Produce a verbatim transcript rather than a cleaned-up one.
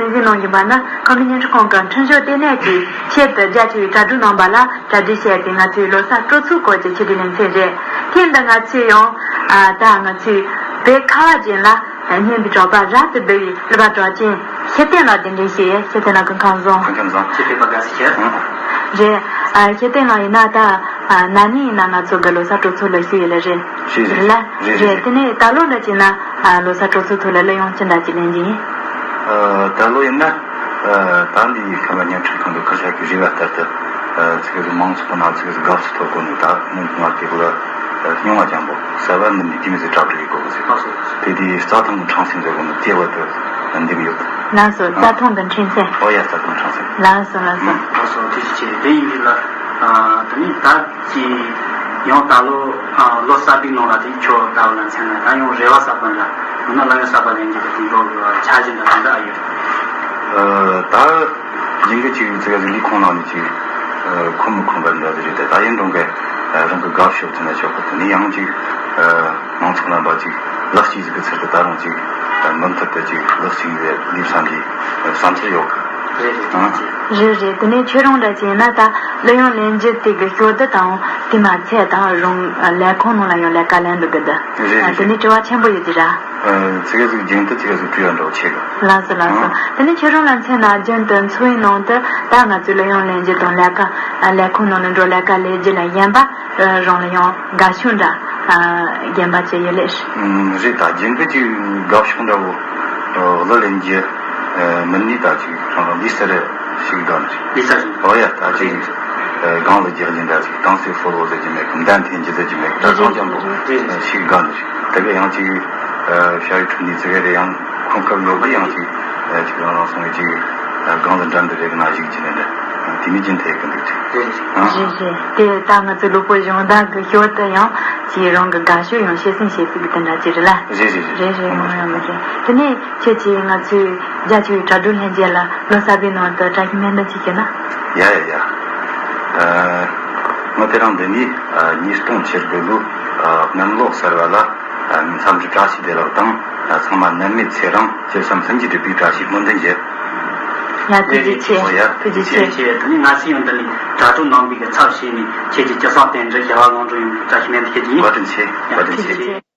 གསན་གཟིགས་གནང་བཞིན་པ་ནི་ཁམས་མི་སྙན་སྒྲོན་ཁང་གི་འཕྲིན་བཞག་ལྟེ་གནས་ཀྱི་ཆེད་དུ་རྒྱ་ཆེ་བའི་གྲ་སྒྲིག་གནང་བ་ལ་གྲ་སྒྲིག་བྱས་ཏེ་ང་ཚོའི་ལོ་གསར་སྤྲོ་ཚོགས་སྐོར་གྱི་ཆེད་དུ་ལེ་ཚན་རེད། ཐེངས་འདི་ང་ཚོས་ཡང་ཨ་ད་ང་ཚོའི་བོད་ཁ་བ་ཅན་ལ་སྙན་པའི་གྲགས་པ་རབ་ཏུ་བསྡུས་པའི་གླུ་པ་གྲགས་ཅན་ཤེར་བསྟན་ལགས་གདན་འདྲེན་བྱས། ཤེར་བསྟན་ལགས་སྐུ་ཁམས་བཟང་། སྐུ་ཁམས་བཟང་། ཆེད་ཕེབས་པ་དགའ་བསུ་ཞུ། རེད། ཨ་ཤེར་བསྟན་ལགས་ཡིན་ན་ད་ཨ་ན་ནིང་ཡིན་ན་ང་ཚོ་གི་ལོ་གསར་སྤྲོ་ཚོགས་ལ་ཞུགས་ཡོད་ལེ་རེད། རེད་རེད། རེད་རེད། དེ་ནས་ད་ལོ་འདྲ་བྱས་ན་ཨ་ལོ་གསར་སྤྲོ་ཚོགས་ཐོག་ལ་གླུ་དབྱངས་ཅི་འདྲ་ཅིག་ལེན་གྱི་ཡིན། ཨ་ད་ལོ་ཡིན་ན་ཨ་ད་འདི་ཁམས་པ་བརྙན་འཕྲིན་ཁང་གི་ཁ་ཤས་ཀྱིས་རེ་བ་ལྟར་དུ་ཨ་ཚིག་གི་མང་ཚོགས་ནང་ཚིག་གི་དགའ་བསུ་ཐོབ་དགོས་ནས། ད་ནི་ང་དེ་ག་ལ་རྙིང་བ་ཅན་པོ་གསར་བ་འདི་ནས་དེ་མི་ཚེ་གྲ་སྒྲིག་གི་དགོས་གི་ཟེར། དེ་དེའི་རྩྭ་ཐང་གི་འཕྲེང་སེམས་ཟེར་དགོས་ནི་དེ་བར་དུ་འདེམས་ཡོད། ལགས་སོ། རྩྭ་ཐང་གི་འཕྲེང་སེམས། ཨོ་ཡ། རྩྭ་ཐང་འཕྲེང་སེམས། ལགས་སོ་ལགས་སོ། ལགས་སོ། ཐུགས་རྗེ་ཆེ། དེ་ཡིན་དུས་ལ་ཨ་ད་ནི་ད་ཅི་ཡང་ད་ལོ་ཨ་ལོ་གསར་པའི་ནང་ལ་དེ་ཁྱོད་ལྟ་བུ་ལ་མཚོན་ན་ད་ཡང་རེ་བ་གསར་པ་འདྲ། འོ་ན་གླུ་དབྱངས་གསར་པ་ལེན་རྒྱུ་དེ་དེང་སང་གི་འཆར་གཞི་འདྲ་གང་འདྲ་ཨ་ཡོད། ཨ་ད་རྒྱུན་གི་ཅིག་ཙི་ག་ཟིག་ལས་ཁུངས་ནང་ནས་ཅིག་ཨ་ཁོམ་མི་ཁོམ་པ་འདྲ་ཟིག་རེད་དེ། ད་ཡིན་རུང་གི་ཨ་རང་གི་དགའ་ཕྱོགས་ཙི་ན་ཆོག་གི། དེ་ནས་ཡང་ཅིག་ཨ་མང་ཚོགས་རྣམ་པ་ཅིག་ལེགས་སྐྱེས་ཟིག་གི་ཚུལ་དུ་ད་རུང་ཅིག་ཨ་མུ་མཐུད་དུ་ཅིག་ལེགས་སྐྱེས་ཟིག་ལེབ་བསམ་གྱི་བསམ་ཚུལ་ཡོད་གི། རེད་རེད། ཨང་། རེད་རེད། དེ་ནས་ཁྱོད་རང་འདྲ་བྱས་ན་ད་གླུ་དབྱངས་ལེན་རྒྱུ་དེ་གི་ཞོར་དུ་དང་དེ་མ་ཚད་ད་རུང་ལས་ཁུངས་ནང་ལ་ཡང་ལས་ཀ་ལེན་འདུག་གི་འདི། རེད་རེད། དེ་ནས་དྲི་བ་ཆེན་པོ་ཡོད་ཀྱི་ར། ཨ་ཙི་ག་ཟིག་རྒྱུན་དུ་ཙི་ག་ཟིག་བྲིས་ཡ་འདྲ་བོ་ཆེ་གི། ལགས་སོ་ལགས་སོ། ཨང་། དེ་ནས་ཁྱོད་རང་ལ་མཚོན་ན་རྒྱུན་དུ་འཚོ་བའི་ནང་དུ་ད་ང་ཚོའི་གླུ་དབྱངས་ལེན་རྒྱུ་དང་ལས་ཀ་ཨ་ལས་ཁུངས་ནང་ལ་འགྲོ་ལས་ཀ་ལས་རྒྱུ་ལ་གཞན་པ་ཨ་རང་ལ་ཡང་དགའ་ཕྱོགས་འདྲ་ཨ་གཞན་པ་ཅི་ཡོད་ལེ། ཨང་། རེད། ད་རྒྱུན་གི་ཅིག་དགའ་ཕྱོགས་འདྲ་བོ་ཨ་གླུ་ལེན་རྒྱུ་ཨ་མིན་ནི་ད་ཅིག་རང་རང་ལུས་རྩལ་ཞིག་དགའ་ནི་རེད། ལུས་རྩལ་ཞིག། ཨོ་ཡ། ད་ཅིག་ཨ་སྒང་ལ་རྒྱག་རྒྱུ་འདྲ་ཅིག་དྭངས་གསལ་ཧྥོ་ལོ་ཟེར་རྒྱུ་མེད་གི། མདའ་འཐེན་རྒྱུ་ཟེར་རྒྱུ་མེད་གི། ད་གང་ཀྱང་པོ་ཞིག་དགའ་ནི་རེད། དེ་ག་ཡང་ཅིག་ཨ་ཤ་ཡི་ཁྲུམ་ནི་ཙི་ག་རེ་ཡང་ཁོང་སྐབས་ཡོད་གི། ཡང་ཅིག་ཨ་ཅིག་རང་རང་སོང་བའི་ཅིག་ཨ་སྒང་ལ་འགྲམ་དུ་རེ་གི་ན་ཞིག་ཅིག་ནི་འདྲ་དེ་མི་ཅིག་འཐད་གི་འདུག་ཅིག། ཨ། རེད་རེད། དེ་ད་ང་ཚོ་གློ་བུར་སྦྱོང་བརྡར་གི་ཞོར་དུ་ཡང་ཅིག་རང་གི་དགའ་ཕྱོགས་ཡང་ཤེས་སེམས་བྱེད་སྲིད་གི་དེ་འདྲ་ཅིག་རེད་ལ། རེད་རེད་རེད། རེད་རེད། མ་ཡང་མི་རེད། དེ་ནས་ཁྱེད་ཀྱིས་ང་ཚོའི་རྒྱ་ཆེ་བའི་དྲ་གྲོགས་ལྷན་རྒྱས་ལ་ལོ་གསར་པའི་ནང་དུ་བཀྲ་ཤིས་སྨོན་འདུན་ཅིག་ཞུས་ན། ཡ་ཡ་ཡ། ཨ་ང་དེ་རིང་འདི་ནས་ཨ་ཉིས་སྟོང་བཅུ་དགུ་ལོའི་ཨ་གནམ་ལོ་གསར་བ་ལ་ཨ་འཚམས་འདྲི་བཀྲ་ཤིས་བདེ་ལེགས་དང་། ཨ་ཚང་མ་ནད་མེད་ཚེ་རིང་། ཅི་བསམ་ལྷུན་གྱིས་འགྲུབ་པའི་བཀྲ་ཤིས་སྨོན་འདུན་ཞུ། ཡ། ཐུགས་རྗེ་ཆེ། ཨོ་ཡ། ཐུགས་རྗེ་ཆེ། ཐུགས་རྗེ་ཆེ། དེ་ནས་ང་ཚོས་ཡང་འདི་ནས་དྲ་གྲོགས་རྣམ་པའི་གི་ཚབ་བྱས་ནས་ཁྱེད་ཀྱི་སྤྱི་བསང་རྟེན་འབྲེལ་རྒྱལ་བ་ལུང་འགྲོ་ཡོང་བའི་བཀྲ་ཤིས་སྨོན་འདུན་ཞུ་རྒྱུ་ཡིན། བཀའ་དྲིན་ཆེ། ཡ། བཀའ་དྲིན་ཐུགས་རྗེ་ཆེ། ཆེ།